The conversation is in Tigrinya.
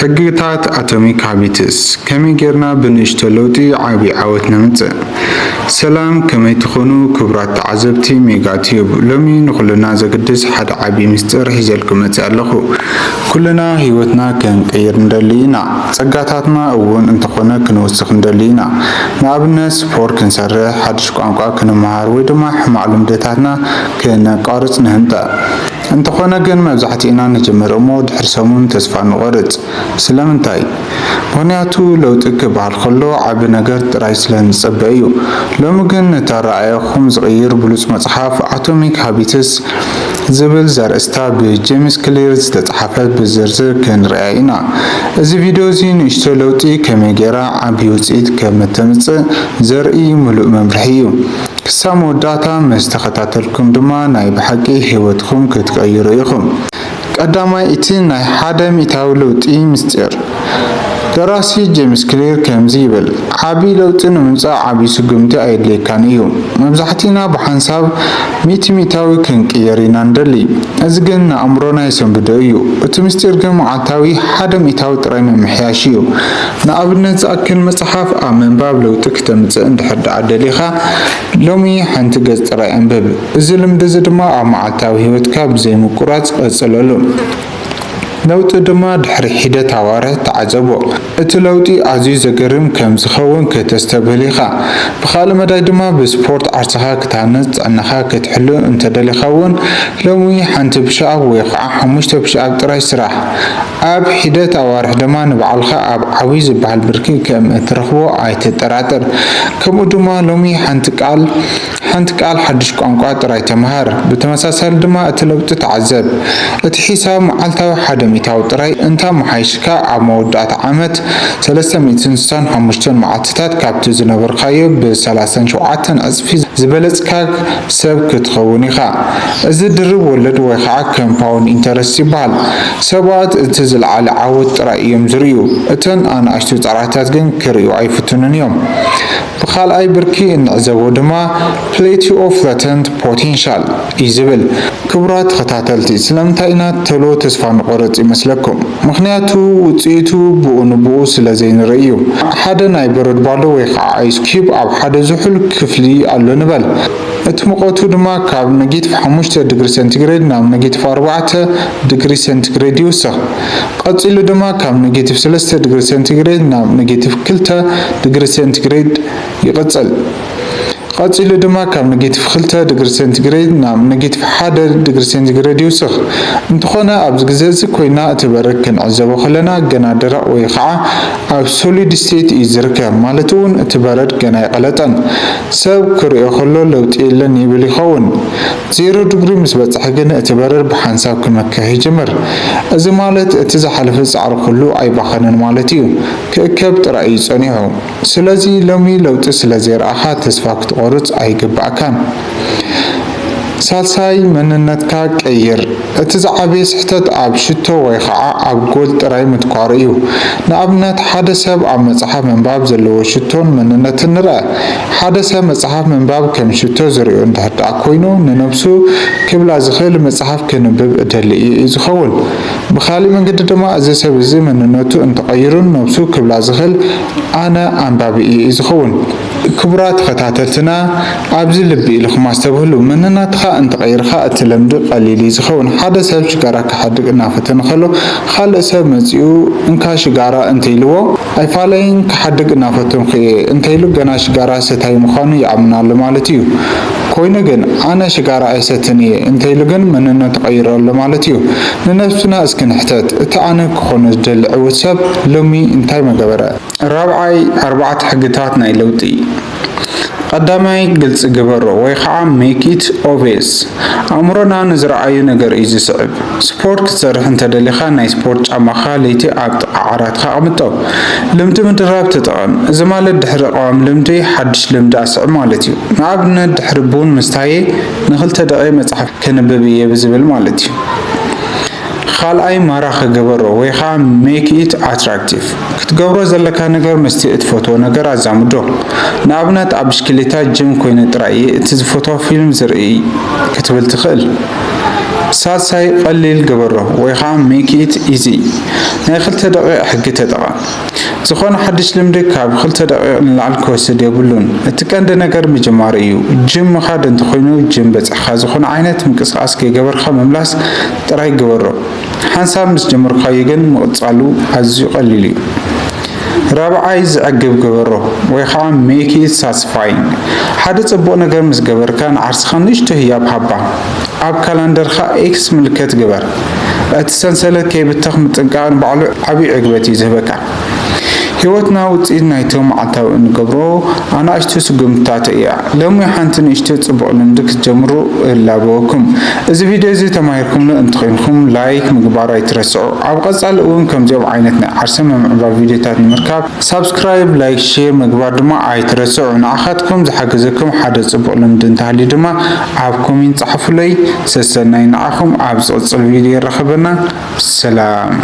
ሕግታት ኣቶሚክ ሃቢትስ፣ ከመይ ጌርና ብንእሽቶ ለውጢ ዓቢ ዓወት ነምጽእ? ሰላም፣ ከመይ ትኾኑ ክቡራት ተዓዘብቲ ሜጋ ቲዩብ? ሎሚ ንኹልና ዘግድስ ሓደ ዓቢ ምስጢር ሒዘልኩም መጺእ ኣለኹ። ኩልና ህይወትና ክንቅይር ንደሊ ኢና። ጸጋታትና እውን እንተኾነ ክንውስኽ ንደሊ ኢና። ንኣብነት ስፖርት ክንሰርሕ፣ ሓድሽ ቋንቋ ክንመሃር ወይ ድማ ሕማቕ ልምድታትና ክነቋርጽ ንህንጠ። እንተኾነ ግን መብዛሕትእና ንጅምር እሞ ድሕሪ ሰሙን ተስፋ ንቖርጽ። ስለምንታይ? ምኽንያቱ ለውጢ ክበሃል ከሎ ዓቢ ነገር ጥራይ ስለ ንጸበ እዩ። ሎሚ ግን ነታ ኣረኣእያኹም ዝቕይር ብሉጽ መጽሓፍ ኣቶሚክ ሃቢትስ ዝብል ዘርእስታ ብጄምስ ክሊር ዝተጻሕፈት ብዝርዝር ክንርኣ ኢና። እዚ ቪድዮ እዚ ንእሽቶ ለውጢ ከመይ ጌራ ዓቢ ውጽኢት ከም እተምጽእ ዘርኢ ምሉእ መምርሒ እዩ። ክሳብ መወዳእታ ምስ ተኸታተልኩም ድማ ናይ ብሓቂ ህይወትኩም ክትቀይሩ ኢኹም። ቀዳማይ፣ እቲ ናይ ሓደ ሚእታዊ ለውጢ ምስጢር። ደራሲ ጄምስ ክሊር ከምዚ ይብል፣ ዓቢ ለውጢ ንምምጻእ ዓቢ ስጉምቲ ኣየድልየካን እዩ። መብዛሕትእና ብሓንሳብ ሚእቲ ሚእታዊ ክንቅየር ኢና ንደሊ። እዚ ግን ንኣእምሮና የሰንብዶ እዩ። እቲ ምስጢር ግን መዓልታዊ ሓደ ሚእታዊ ጥራይ ምምሕያሽ እዩ። ንኣብነት ዝኣክል መጽሓፍ ኣብ ምንባብ ለውጢ ክተምጽእ እንድሕር ደኣ ደሊኻ፣ ሎሚ ሓንቲ ገጽ ጥራይ ኣንብብ። እዚ ልምዲ እዚ ድማ ኣብ መዓልታዊ ህይወትካ ብዘይ ምቁራጽ ቀጽለሉ። ለውጢ ድማ ድሕሪ ሒደት ኣዋርሕ ተዓዘቦ። እቲ ለውጢ ኣዝዩ ዘገርም ከም ዝኸውን ከተስተብህል ኢኻ። ብኻልእ መዳይ ድማ ብስፖርት ዓርስኻ ክትሃንጽ፣ ጥዕናኻ ክትሕሉ እንተደሊኻ እውን ሎሚ ሓንቲ ፑሽኣፕ ወይ ከዓ ሓሙሽተ ፑሽኣፕ ጥራይ ስራሕ። ኣብ ሒደት ኣዋርሕ ድማ ንባዕልኻ ኣብ ዓብዪ ዝበሃል ብርኪ ከም እትረኽቦ ኣይትጠራጠር። ከምኡ ድማ ሎሚ ሓንቲ ቃል ሓንቲ ቃል ሓድሽ ቋንቋ ጥራይ ተምሃር። ብተመሳሳሊ ድማ እቲ ለውጢ ተዓዘብ። እቲ ሒሳብ መዓልታዊ ሓደ ሚእታዊ ጥራይ እንተ ኣመሓይሽካ ኣብ መወዳእታ ዓመት ሰለስተ ሚእትን ስሳን ሓሙሽተን መዓልትታት ካብቲ ዝነበርካዮ ብ ሰላሳን ሸውዓተን ዕጽፊ ዝበለጽካ ሰብ ክትኸውን ኢኻ። እዚ ድርብ ወለድ ወይ ከዓ ኮምፓውንድ ኢንተረስት ይበሃል። ሰባት እቲ ዝለዓለ ዓወት ጥራይ እዮም ዝርእዩ። እተን ኣናእሽቱ ጻዕራታት ግን ክርእዩ ኣይፍትኑን እዮም። ብኻልኣይ ብርኪ እንዕዘቦ ድማ plenty of latent potential እዩ ዝብል። ክቡራት ተኸታተልቲ፣ ስለምንታይ ኢና ቶሎ ተስፋ ንቆርጽ ይመስለኩም? ምኽንያቱ ውጽኢቱ ብኡ ንብኡ ስለ ዘይንርኢ እዩ። ሓደ ናይ በረድ ባሎ ወይ ከዓ ኣይስ ኪዩብ ኣብ ሓደ ዝሑል ክፍሊ ኣሎ ንበል። እቲ ሙቐቱ ድማ ካብ ኔጌቲቭ ሓሙሽተ ዲግሪ ሴንቲግሬድ ናብ ኔጌቲቭ ኣርባዕተ ዲግሪ ሴንቲግሬድ ይውስኽ። ቀጺሉ ድማ ካብ ኔጌቲቭ ሰለስተ ዲግሪ ሴንቲግሬድ ናብ ኔጌቲቭ ክልተ ዲግሪ ሴንቲግሬድ ይቕጽል። ቀጺሉ ድማ ካብ ኔጌቲቭ ክልተ ዲግሪ ሴንቲግሬድ ናብ ኔጌቲቭ ሓደ ዲግሪ ሴንቲግሬድ ይውስኽ። እንተኾነ ኣብዚ ግዜ እዚ ኮይና እቲ በረድ ክንዕዘቦ ከለና ገና ደረቕ ወይ ከዓ ኣብ ሶሊድ ስቴት እዩ ዝርከብ፣ ማለት እውን እቲ በረድ ገና ኣይቐለጠን። ሰብ ክርእዮ ከሎ ለውጢ የለን ይብል ይኸውን። ዜሮ ዲግሪ ምስ በጽሐ ግን እቲ በረድ ብሓንሳብ ክመክሕ ይጅምር። እዚ ማለት እቲ ዝሓለፈ ጻዕሪ ኩሉ ኣይባኸነን ማለት እዩ፣ ክእከብ ጥራይ እዩ ጸኒሑ። ስለዚ ሎሚ ለውጢ ስለ ዘይረኣኻ ተስፋ ክትቖርጽ ኣይግባእካን። ሳልሳይ፣ መንነትካ ቀይር። እቲ ዝዓበየ ስሕተት ኣብ ሽቶ ወይ ኸዓ ኣብ ጎል ጥራይ ምትኳሩ እዩ። ንኣብነት፣ ሓደ ሰብ ኣብ መጽሓፍ ምንባብ ዘለዎ ሽቶን መንነትን ንርኣ። ሓደ ሰብ መጽሓፍ ምንባብ ከም ሽቶ ዝርእዮ እንድሕር ደኣ ኮይኑ፣ ንነብሱ ክብላ ዝኽእል መጽሓፍ ክንብብ እደሊ እየ እዩ ዝኸውን። ብኻልእ መንገዲ ድማ፣ እዚ ሰብ እዚ መንነቱ እንተቐይሩን ነብሱ ክብላ ዝኽእል ኣነ ኣንባቢ እየ እዩ ዝኸውን። ክቡራት ተኸታተልትና፣ ኣብዚ ልቢ ኢልኹም ኣስተብህሉ። መንነትኻ እንተቐይርካ እቲ ልምዲ ቀሊል እዩ ዝኸውን። ሓደ ሰብ ሽጋራ ክሓድግ እናፈተነ ከሎ፣ ካልእ ሰብ መጺኡ እንካ ሽጋራ እንተኢልዎ፣ ኣይፋለይን ክሓድግ እናፈተንኩ እየ እንተኢሉ ገና ሽጋራ ሰታይ ምዃኑ ይኣምን ኣሎ ማለት እዩ። ኮይኑ ግን ኣነ ሽጋራ ኣይሰትን እየ እንተኢሉ ግን መንነቱ ቀይሩ ኣሎ ማለት እዩ። ንነብስና እስኪ ንሕተት፣ እቲ ኣነ ክኾኖ ዝደሊ ዕዉት ሰብ ሎሚ እንታይ መገበረ? ራብዓይ፣ ኣርባዕተ ሕግታት ናይ ለውጢ። ቀዳማይ፣ ግልጺ ግበሮ ወይ ከዓ make it obvious። ኣእምሮና ንዝረኣዮ ነገር እዩ ዝስዕብ። ስፖርት ክትሰርሕ እንተደሊኻ ናይ ስፖርት ጫማኻ ለይቲ ኣብ ጥቓ ዓራትኻ ኣቕምጦ። ልምዲ ምድራብ ተጠቐም። እዚ ማለት ድሕሪ ቀዋሚ ልምዲ ሓድሽ ልምዲ ኣስዕብ ማለት እዩ። ንኣብነት ድሕሪ ቡን ምስታየ ንኽልተ ደቒቕ መጽሓፍ ከንብብ እየ ብዝብል ማለት እዩ። ካልኣይ፣ ማራኺ ግበሮ ወይ ከዓ make it attractive። ክትገብሮ ዘለካ ነገር ምስቲ እትፈትዎ ነገር ኣዛምዶ። ንኣብነት ኣብ ብሽክሌታ ጂም ኮይነ ጥራይ እየ እቲ ዝፈትዎ ፊልም ዝርኢ ክትብል ትኽእል። ሳልሳይ፣ ቀሊል ግበሮ ወይ ከዓ make it easy። ናይ ክልተ ደቂቕ ሕጊ ተጠቐም። ዝኾነ ሓድሽ ልምዲ ካብ ክልተ ደቂቕ ንላዕሊ ክወስድ የብሉን። እቲ ቀንዲ ነገር ምጅማር እዩ። ጅም ምኻድ እንተኾይኑ ጅም በፂሕኻ ዝኾነ ዓይነት ምንቅስቃስ ከይገበርካ ምምላስ ጥራይ ግበሮ። ሓንሳብ ምስ ጀመርካዮ ግን ምቕፃሉ ኣዝዩ ቀሊል እዩ። ራብዓይ፣ ዘዕግብ ግበሮ ወይ ከዓ make it satisfying። ሓደ ፅቡቕ ነገር ምስ ገበርካ ንዓርስኻ ንእሽቶ ህያብ ሃባ። ኣብ ካላንደርካ ኤክስ ምልክት ግበር። እቲ ሰንሰለት ከይብተኽ ምጥንቃቕ ንባዕሉ ዓብዪ ዕግበት እዩ ዝህበካ። ህይወትና ውፅኢት ናይቶም መዓልታዊ እንገብሮ ኣናእሽቱ ስጉምትታት እያ። ሎሚ ሓንቲ ንእሽቶ ፅቡቕ ልምዲ ክትጀምሩ እላበወኩም። እዚ ቪድዮ እዚ ተማሂርኩምሉ እንተኾይንኩም ላይክ ምግባር ኣይትረስዑ። ኣብ ቀፃሊ እውን ከምዚኦም ዓይነት ናይ ዓርሰ ምምዕባል ቪድዮታት ንምርካብ ሳብስክራይብ፣ ላይክ፣ ሼር ምግባር ድማ ኣይትረስዑ። ንዓኻትኩም ዝሓገዘኩም ሓደ ፅቡቕ ልምዲ እንተሃልዩ ድማ ኣብ ኮሜንት ፃሕፉለይ። ሰሰናይ ንዓኹም። ኣብ ዝቕፅል ቪድዮ ይራኸበና። ሰላም።